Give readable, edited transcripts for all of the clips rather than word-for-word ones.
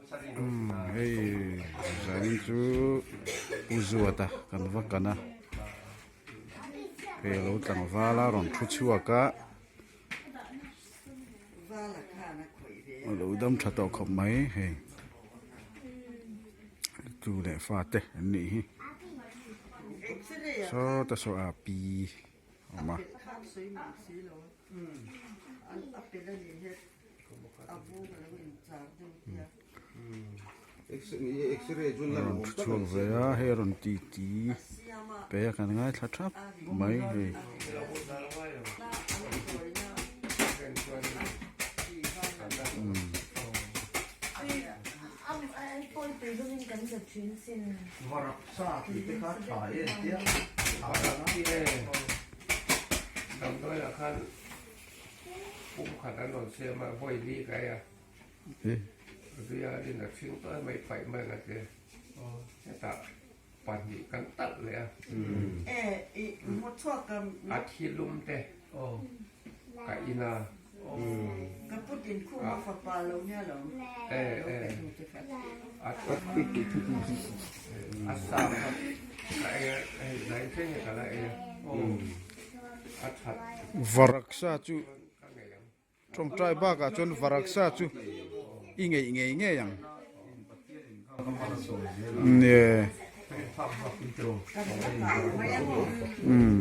Umm hei zanin chu u Zuata kan va kan a hei alo tlangval a rawn thu chhuak a alo dam tha tawh khawp mai hei tu leh fa te an nih hi sawta saw a pi a awm a. Rawn thu chhuak ve a hei a rawn ti ti pe a kan ngaithla thap mai hei. Pum khat an rawn siam a, vawi li ka ei a, Zuialin a hring tawh mai paih mai ang a ti. Hetah pahnih kan talh leh a. A thi lum te ka in a. A sa kha ka ei a, hei zai thleng hi ka la ei a. A that. Varaksa chu tawngtai bakah chuan varaksa chu i ngeih ngei ngei ang. Nie. Umm.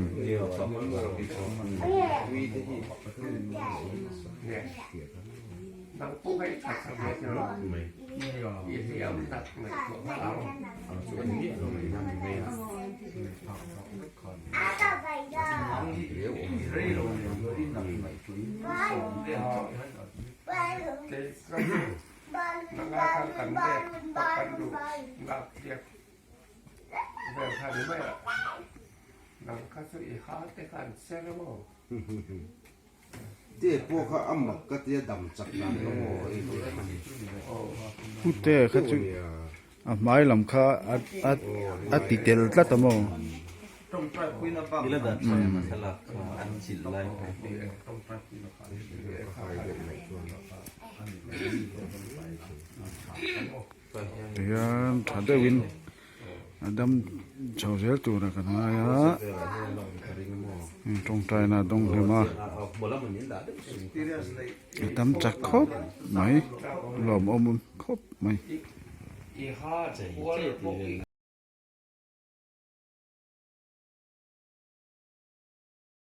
Pute kha chu a hmai lam kha a ti tel tlat a maw. Tihian tha deuhin a dam chho zel tura kan ngai a tawngtaina a dawng hnem a a tam chak khawp mai lawmawm khawp mai.